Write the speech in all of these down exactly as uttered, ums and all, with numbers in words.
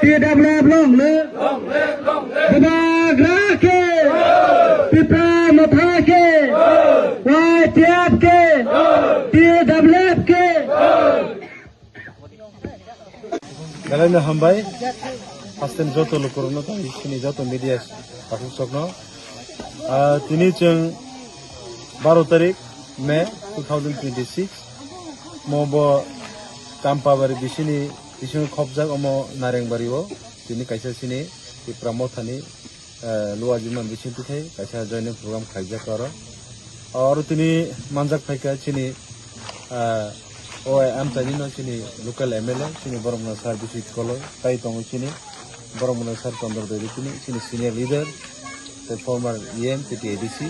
T W F long live. Bubagra ke. Tipra Motha ke. Y T F ke. T W F ke. Belai no hambai. First time joto lukurokno tei chini joto media takhuk sokno. Ah, tini chwng baro tarik May two thousand twenty-six. Mo bo Champabari bisini bisingo khopjak omo Narengbari o. Tini kaisa chini Tipra Mothani, eh, Luajiman bising tithai kaisa joining program khaijak oro. Oro tini manjak phaikha chini, eh, o amchaini no chini local M L A, chini borok no sir Biswit Koloi, tai tongo chini borok no sir Chandra Devi tini, chini senior leader, tei former E M, tei A D C,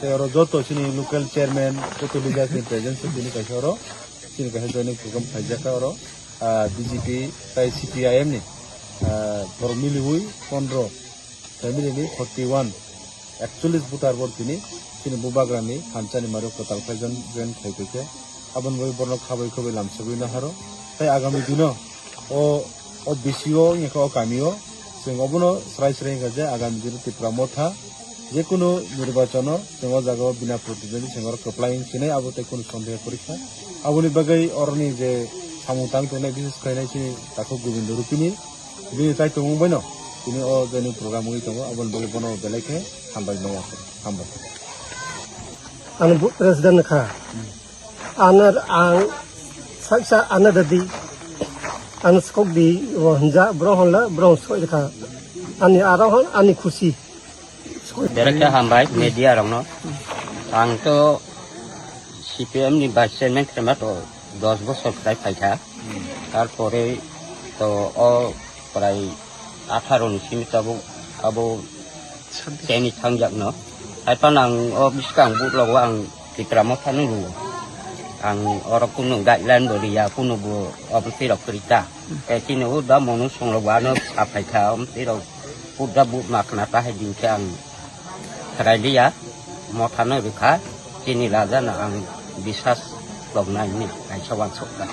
tei oro joto chini local chairman, joto leader ni presence tini kaisa oro, chini kaisa joining program khaijak oro, ah, B J P tei C P I M ni, ah, borok miliwi pondro family ni forty one, ekchollis voter bo tini chini Bubagrani thansa ni maro kwtal khlai join, join khlai tongkhe. Aboni bagwi borno khabai khabai lamsogwi naharo. Tei agami dino o, o B C O wngkha o kami o chwng obono srai srai wngkha je agami dino Tipra Motha jekunu nirbachono chwng o jaga o bina protidwindi chwng oro kwplai wng sinai abo tei kunu sondeho kwrwi kha. Aboni bagwi oroni je samung tang tongnai bises khlainai chini takhuk Gobindo Rupini bini tai tongmung baino tini o joining program wngwi tongo, aboni bagwi bono belai khe hambai maya khe. Hambai. Ano bu president kha. Ano ang saksa ano dadi. Ano skok di wo hanja bro honla bro soi kha. Ani aro hon ani khusi. Belai khe hambai media rokno. Ang to C P M ni vice chairman khe ma to dos bosor kwtai phaikha. Tarpore to o prai atharo ni simi tabuk abo cheni thangjak no. Haiphano ang o bwskang buk logo ang Tipra Motha no rwo. Ang oro kunu guideline bo riya, kunu bo obo twi rok kwrwi ta. Tei chini o da monu song rok bo ano sa phaikha, omo twi rok o da buk ma khna ta hai din khe ang khwrai liya, Motha no rwkha, chini raja no ang biswas tongnai hinwi kaisa uansuk kha.